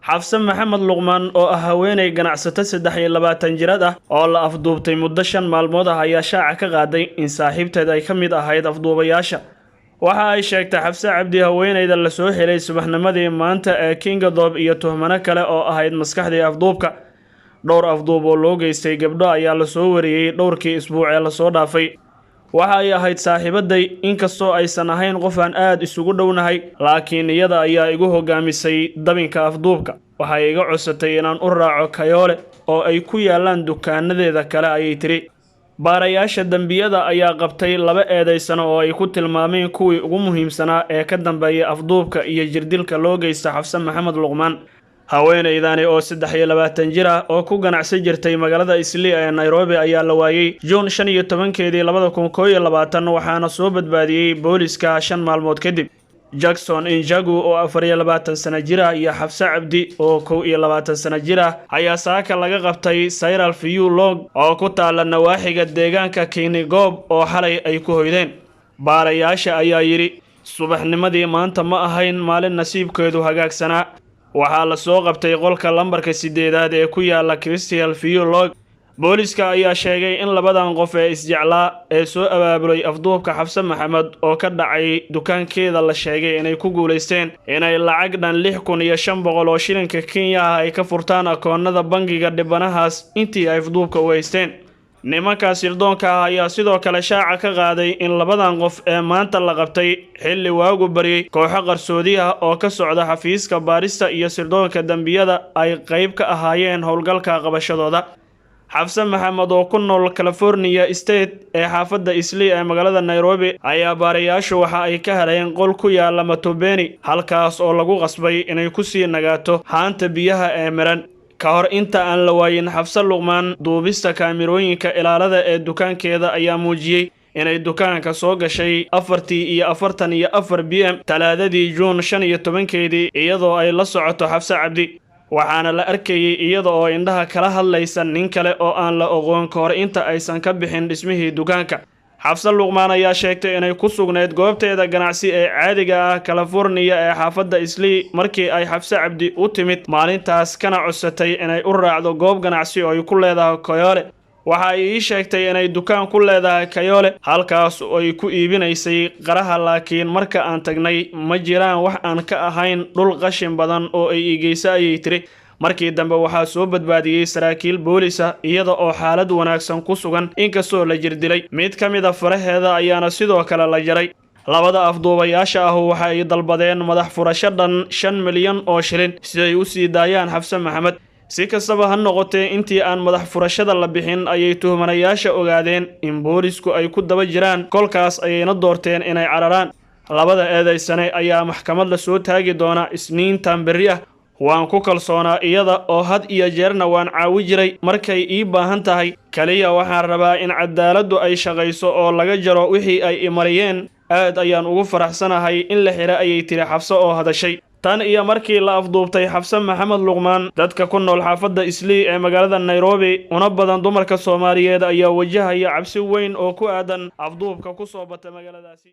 Xafse Maxamed Luqmaan oo ah haweeney ganacsato 23 jirad ah oo la afduubtay muddo 5 maalmood ah ayaa shaaca ka qaaday in saaxiibteed ay ka mid ahayd afduubayaasha. Waxa ay sheegtay Xafse Cabdi haweeneyda la soo xilay subaxnimadii maanta ee Kingadob iyo tuhmano kale oo ahayd maskaxdii afduubka. Dhowr afduub oo loo geystay gabdho ayaa la soo wariyey dhowrkii isbuuc ee lasoo dhaafay. Waxa ay ahayd saaxiibaday, inkastoo aysan ahayn qof aan aad isugu dhownahay, laakiin iyada ayaa igu hogaamisay dabinka afduubka. Waxay iga codsatay inaan u raaco Kayoole oo ay ku yaalaan dukaanadeeda kale, ayay tiri. Baarayaasha dambiyada ayaa qabtay 2 eedeysano oo ay ku tilmaameen kuwii ugu muhiimsanaa ee ka dambeeyay afduubka iyo jirdilka loo geysta Xafse Maxamed Luqmaan. Haweeneydani oo 23 jir ah oo ku ganacsan jirtay magaalada Islii ee Nairobi ayaa la waayey Juun 15-keedii 2021, waxaana soo badbaadiyey booliska 5 maalmood kadib. Jackson Injagu oo 24 sano jir ah iyo Xafse Cabdi oo 21 sano jir ah ayaa saaka laga qabtay Cyril View Log oo ku taala nawaaxiga deegaanka Kinigoob oo xalay ay ku hoydeen. Baarayaasha ayaa yidhi subaxnimadii maanta ma ahayn maalin nasiibkeedu hagaagsanaa. Waxaa la soo qabtay qolka lambarka 8aad ee ku yaala Crystal View Log. Booliska ayaa sheegay in labadan qof ee isjeclaa ee soo abaabulay afduubka Xafse Maxamed oo ka dhacay dukaankeeda la sheegay inay ku guuleysteen inay lacag dhan 6,500 oo shilinka Kenya ah ay ka furtaan akoonnada bangiga dhibanahaas intii ay afduubka u haysteen. Nimanka sirdoonka ah ayaa sidoo kale shaaca ka qaaday in labadan qof ee maanta la qabtay xilli waagu baryay kooxo qarsoodi ah oo ka socda xafiiska baarista iyo sirdoonka dambiyada ay qayb ka ahaayeen howlgalka qabashadooda. Xafse Maxamed oo ku nool California State ee xaafadda Islii ee magaalada Nairobi ayaa baarayaashu waxa ay ka heleen qol ku yaala Matobeni, halkaas oo lagu qasbay inay ku sii nagaato haanta biyaha ee miran. Ka hor inta aan la waayin Xafse Luqmaan, duubista kaamirooyinka ilaalada ee dukaankeeda ayaa muujiyey inay dukaanka soo gashay 4:44 PM Talaadadii Juun 15-keedii, iyadoo ay la socoto Xafse Cabdi. Waxaana la arkayay iyada oo indhaha kala hadlaysa nin kale oo aan la oqoon ka hor inta aysan ka bixin dhismihii dukaanka. Xafse Luqmaan ayaa sheegtay inay ku sugnayd goobteeda ganacsi ee caadiga ah California ee xaafadda Islii markii ay Xafse Cabdi u timid maalintaas, kana codsatay inay u raacdo goob ganacsi oo ay ku leedahay Kayoole. Waxa ay ii sheegtay inay dukaan ku leedahay Kayoole, halkaas oo ay ku iibinaysay qaraha, laakiin marka aan tagnay ma jiraan wax aan ka ahayn dhul qashin badan oo ay iigeysa, ayay tiri. Markii dambe waxaa soo badbaadiyey saraakiil boolis ah iyada oo xaalad wanaagsan ku sugan, inkastoo la jirdilay. Mid ka mid a faraheeda ayaana sidoo kale la jaray. Labada afduubayaasha ah waxa ay dalbadeen madax furasho dhan 5 milyan oo shilin si ay u sii daayaan Xafse Maxamed. Si kastaba ha noqotee, intii aan madax furashada la bixin ayay tuhmanayaasha ogaadeen in boolisku ay ku daba jiraan, kolkaas ayayna doorteen inay cararaan. Labada eedeysane ayaa maxkamad la soo taagi doona Isniintan berri ah. Waan ku kalsoonaa iyada oo had iyo jeerna waan caawi jiray markay ii baahan tahay. Kaliya waxaan rabaa in cadaaladdu ay shaqayso oo laga jaro wixii ay imariyeen. Aad ayaan ugu faraxsanahay in la xiro, ayay tiri Xafse oo hadashay. Tan iyo markii la afduubtay Xafse Maxamed Luqmaan, dadka ku nool xaafadda Islii ee magaalada Nairobi una badan dumarka Soomaaliyeed ayaa wajahaya cabsi weyn oo ku aadan afduubka ku soo bata magaaladaasi.